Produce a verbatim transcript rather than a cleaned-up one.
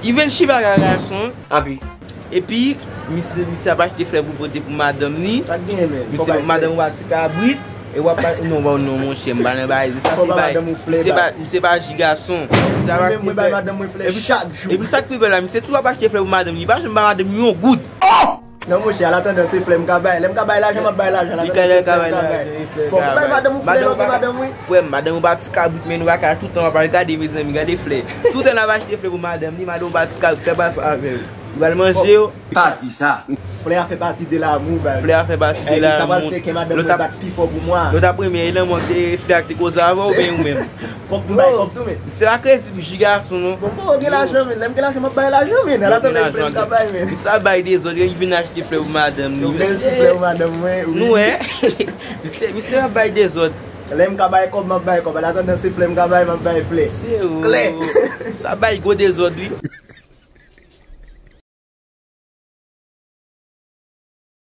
Ivenchi pa ka gason. Anpi. Epi, misye, misye ap achte flè pou pote pou madanm li. Sa k genyen, men? Misye, madanm ou pa ti kabrit. E w ap pa, non, bon, non, monchè, m pa nan bagay. Misye pa, misye pa ji gason. Misye ap achte flè. Mwen bay madanm mwen flè chak jou. Epi sa k pi bèl la, misye tou ap achte flè pou madanm li. Li pa janm ba madanm li yon goud. Non, monchè, al atandan se flè m ka bay. Lè m ka bay lajan, m ap bay lajan. Al atandan se flè m ka bay. Fòk ou bay madanm ou flè lè w gen madanm, wi. Frè m, madanm ou pa ti kabrit, men nou pa ka toutan w ap al gade, mezanmi, gade flè. Toutan l ap achte flè pou madanm li, madanm ou pa ti kabrit, fè pa sa avè l. Ou pral manje yo. Pa di sa. Flè a fè pati de lamou, baz. Flè a fè pati de lamou. Sa pral fè kè madanm mwen bat pi fò pou mwen. Lòt apremye, e lanmò te flè a te koze avè w, oubyen ou menm? Fòk m bay kòb tou, men. Se pa krezi pou ji gason, non. Bon, bon, gen lajan, men. Lè m gen lajan, m ap bay lajan, men. Al atandan flè m ka bay, men. Sa bay dezòd, li vin achte flè pou madanm li. Yon bèl ti flè pou madanm mwen, wi. Nou wè? Misye, misye ap bay dezòd. Lè m ka bay kòb, m ap bay kòb. Al atandan se flè m ka bay, m ap bay flè. Se ou. Sa bay gwo dezòd, wi.